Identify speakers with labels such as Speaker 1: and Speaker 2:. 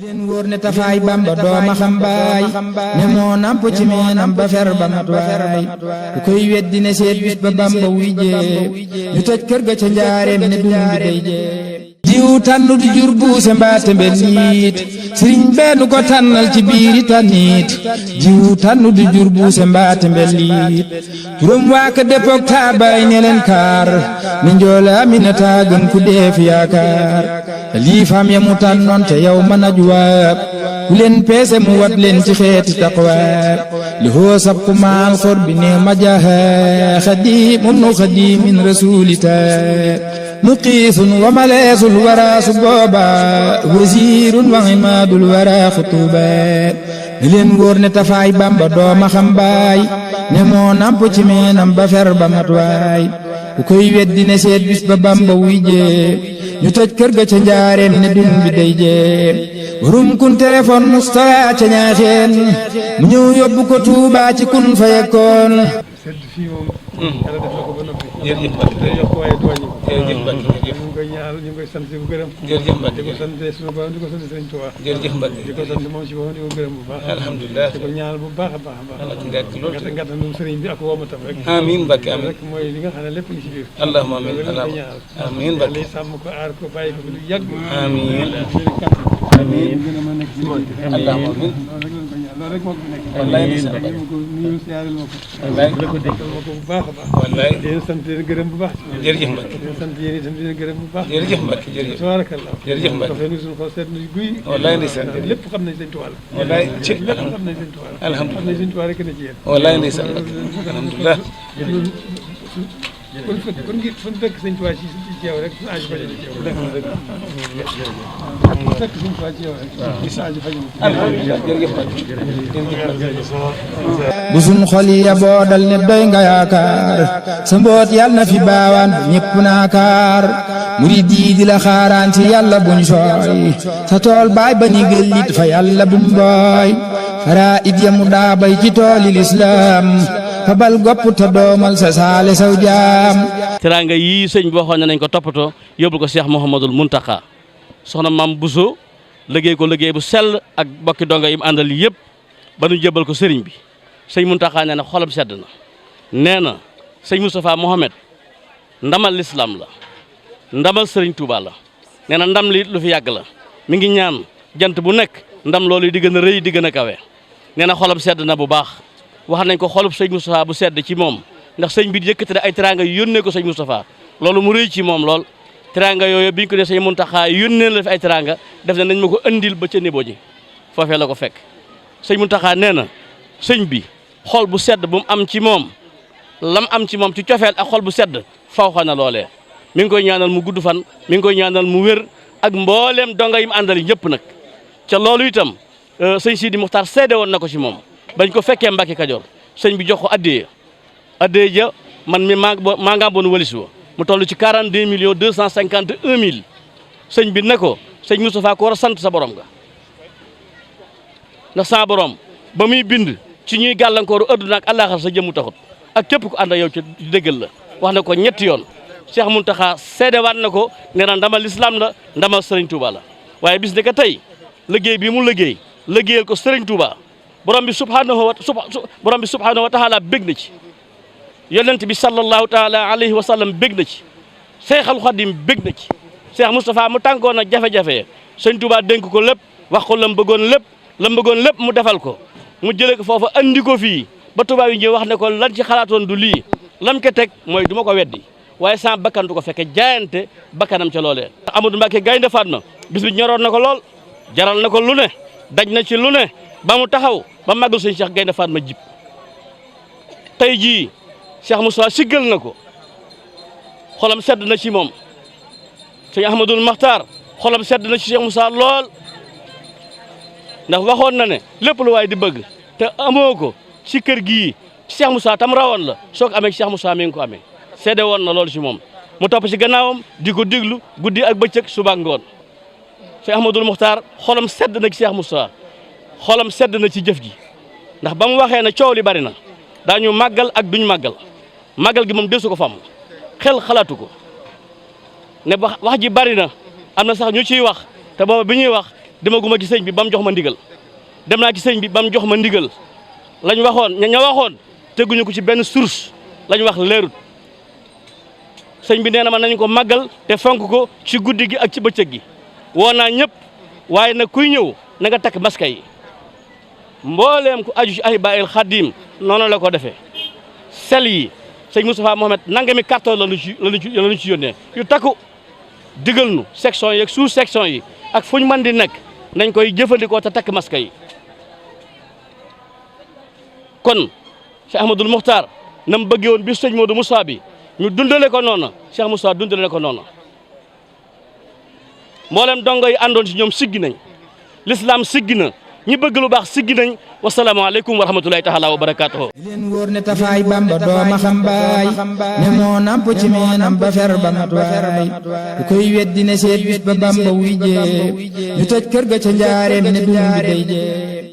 Speaker 1: leen wóor ne tafaay bamba dooma xam baay ne moo namp ci meenam ba fer ba mat waay ku koy weddi ne seet bis ba bamba wuy jee ñu toj kër ga ca njaareem ne dun bi day jee jiw tànnu di jur buuse mbaate mbel niit sëriñ benn ko tànnal ci biiri tànniit jiw tànnu di jur buuse mbaate mbel niit juróom waa ka dëppook taabaay ne leen kaar ne njoola Aminata gën ku def yaakaar lii faam ya mu tànnoon te yow mën a juwaab ku leen peese mu wat leen ci xeeti taqwaab li hoo sab ku maal xor bi ne ma jaxe xadimun nu xadimin rasulita muqiisun wa maleesul wara su booba wasiirun wa imaadul wara xutuba ne leen wóor ne tafaay bamba dooma xam baay ne moo namp ci meenam ba fer ba mat waay ku koy weddi ne seet bis ba bamba wuy jee ñu toj kër ga ca njaareem ne dun bi day jee warum kun téléphone mustawa ca ñaaxeen mu ñëw yóbbu ko Tuuba ci kun fayekoon
Speaker 2: sedd fii moom yàlla def na ko ba noppi jërëjëf Mbacke day yokk waaye dooñu jërëjëf Mbacke jërëjëf ñu ngi koy ñaanal ñu ngi koy sant di ko gërëm jërëjëf Mbacke di ko sant suñu borom di ko sant Sëriñ Tuuba jërëjëf Mbacke di ko sant moom si boppam di ko gërëm bu baax alhamdulilah di ko ñaanal bu baax a baax a baax ngàttal nu sëriñ bi ak woomatam rek amiin Mbacke amiin rek mooy li nga xam ne lépp ngi ci biir allahumma amiin amiin Mbacke lay sàmm ko aar ko bàyyi ko lu yàgg amiin amiin gën a mën a nekk ci allahumma amiin loolu rek moo ko nekk wallaay nuyu siyaareel ma ko wallaay la ko déggal ma ko bu baax a baax wallaay di leen sant leen gërëm bu baax jërëjëf Mbacke di leen sant yéen itam di leen gërëm bu baax jërëjëf Mbacke jërëjëf tabarakallah jërëjëf Mbacke dafay nu suñu xol seet nu guy wallaay ndeysaan lépp xam nañ Sëñ Tuubaa la wallaay ci lépp xam nañ Sëñ Tuubaa la alhamdulilah xam nañ Sëñ Tuubaa rek na ci yéen wallaay ndeysaan alhamdulilah kon fekk Sëñ Tuubaa ci yow rek su aaju faje ci yow fekk Sëñ Tuubaa ci yow rek su aaju faje alhamdulilah jërëjëf
Speaker 1: bu sun xol yi boo dal ne doy nga yaakaar sa mboot yàlla na fi baawaan ñépp naakaar murid yi di la xaaraan ci yàlla buñ sooy sa tool baay ba ni gëllit fa yàlla bum booy fara it ya mu daa bay ci tooli lislaam fabal gopp te doomal sa saale saw jaam
Speaker 3: teraanga yii sëñ bi waxoon nañ ko toppatoo yóbbul ko Cheikh Mouhamadul Mountakha soxna Mam Bousso liggéey ko liggéey bu sell ak bokki donga yi mu àndal yëpp ba nu jébbal ko sëriñ bi sëñ Mountakha nee na xolam sedd na nee na sëñ Moustapha Mohamed ndamal l'islam la ndamal sëriñ Touba la nee na ndam li lu fi yàgg la mi ngi ñaan jant bu nekk ndam loolu di gën a rëy di gën a kawe nee na xolam sedd na bu baax wax nañ ko xolub sëñ Moustapha bu sedd ci moom ndax sëñ bi yëkkati ay teraanga yónnee ko sëñ Moustapha loolu mu rëy ci moom lool teraanga yooyu biñ ko ne sëñ Mountakha yónnee la fi ay teraanga def na nañ ma ko andil ba ca niveau ji foofee la ko fekk sëñ Mountakha nee na sëñ bi xol bu sedd bu mu am ci moom lam am ci moom ci cofeel ak xol bu sedd fawxa na loolee mi ngi koy ñaanal mu gudd fan mi ngi koy ñaanal mu wér ak mbooleem donga yi mu àndal ñëpp nag ca loolu itam sëñ Sidi Muxtaar seede woon na ko ci moom bañ ko fekkee Mbàkke Kajoor sëñ bi jox ko addee ja man mi maa ngaa boon walis wa mu toll ci 42 millions 251 mille sëñ bi ne ko sëñ Moustapha ko war a sant sa borom nga ndax sa borom ba muy bind ci ñuy gàllankooru adduna ak àllaaxar sa jëmmu taxut ak képp ku ànd ak yow ci dëggal la wax na ko ñetti yoon Cheikh Mountakha seedewaat na ko nee na ndamal lislaam la ndamal Serigne Touba la waaye bis ne que tey liggéey bi mu liggéeyal ko Serigne Touba borom bi subhanahu wa taala bég na ci yonent bi sallallahu taala alayhi wa sallam bég na ci Seexal Xadim bég na ci Cheikh Moustapha mu tànkoon ak jafe-jafe Sëñ Touba dénk ko lépp wax ko lam bëggoon lépp mu defal ko mu jëlee ko foofu andi ko fii ba Touba yi ñëw wax ne ko lan ci xalaatoon du lii lam ko teg mooy du ma ko weddi waaye sans bakkan du ko fekke jaayante bakkanam ca loolee. Amadou Mbacke Gaynde Fatma bis bi ñoroon na ko lool jaral na ko lu ne daj na ci lu ne ba mu taxaw ba màggal sëñ Cheikh Gaynde Fatma jib tey jii Cheikh Moussa siggal na ko xolam sedd na ci moom sëñ Ahmadul Maxtaar xolam sedd na ci Cheikh Moussa lool ndax waxoon na ne lépp lu waay di bëgg te amoo ko ci kër gii Cheikh Moussa tam rawoon la soo ko amee Cheikh Moussa mi ngi ko amee seede woon na loolu ci moom mu topp ci gannaawam di ko diglu guddi ak bëccëg suba ak ngoon Cheikh Ahmadul Maxtaar xolam sedd na ci Cheikh Moussa xolam sedd na ci jëf ji ndax ba mu waxee ne coow li bari na daañu màggal ak duñ màggal gi moom desu ko fam xel xalaatu ko ne wax ji bari na am na sax ñu ciy wax te booba bi ñuy wax demaguma ci sëñ bi ba mu jox ma ndigal dem naa ci sëñ bi ba mu jox ma ndigal lañ waxoon ña waxoon teguñu ko ci benn source lañ wax leerut sëñ bi nee na ma nañ ko màggal te fonk ko ci guddi gi ak ci bëccëg gi woo naa ñëpp waaye nag kuy ñëw na nga takk maska yi mbooleem ku aju ci Ahibahil Khadim noonu la ko defee sel yi sëñ Moustapha Mohamed nangami carton la ñu ci yónnee yu takku digal nu section yi ak sous section yi ak fu ñu mën di nekk nañ koy jëfandikoo te takk maska yi kon Cheikh Ahmadoul Mokhtar na mu bëggee woon bis sëñ Modou Moussa bi ñu dundale ko noonu Cheikh Moussa dundale ko noonu mboolem dongo yi àndoon ci ñoom siggi nañ l'islam siggi na ñi bëgg lu baax siggi nañ wasalaamaaleykum wa rahmatulahi taala wa barakaatuhu
Speaker 1: leen wóor ne tafaay bamba dooma xam baay ne moo namp ci meenam ba fer ba mat waay ku koy weddi ne seet bis ba bamba wuy jee ñu tëj kër ga ca njaareem ne dund day jee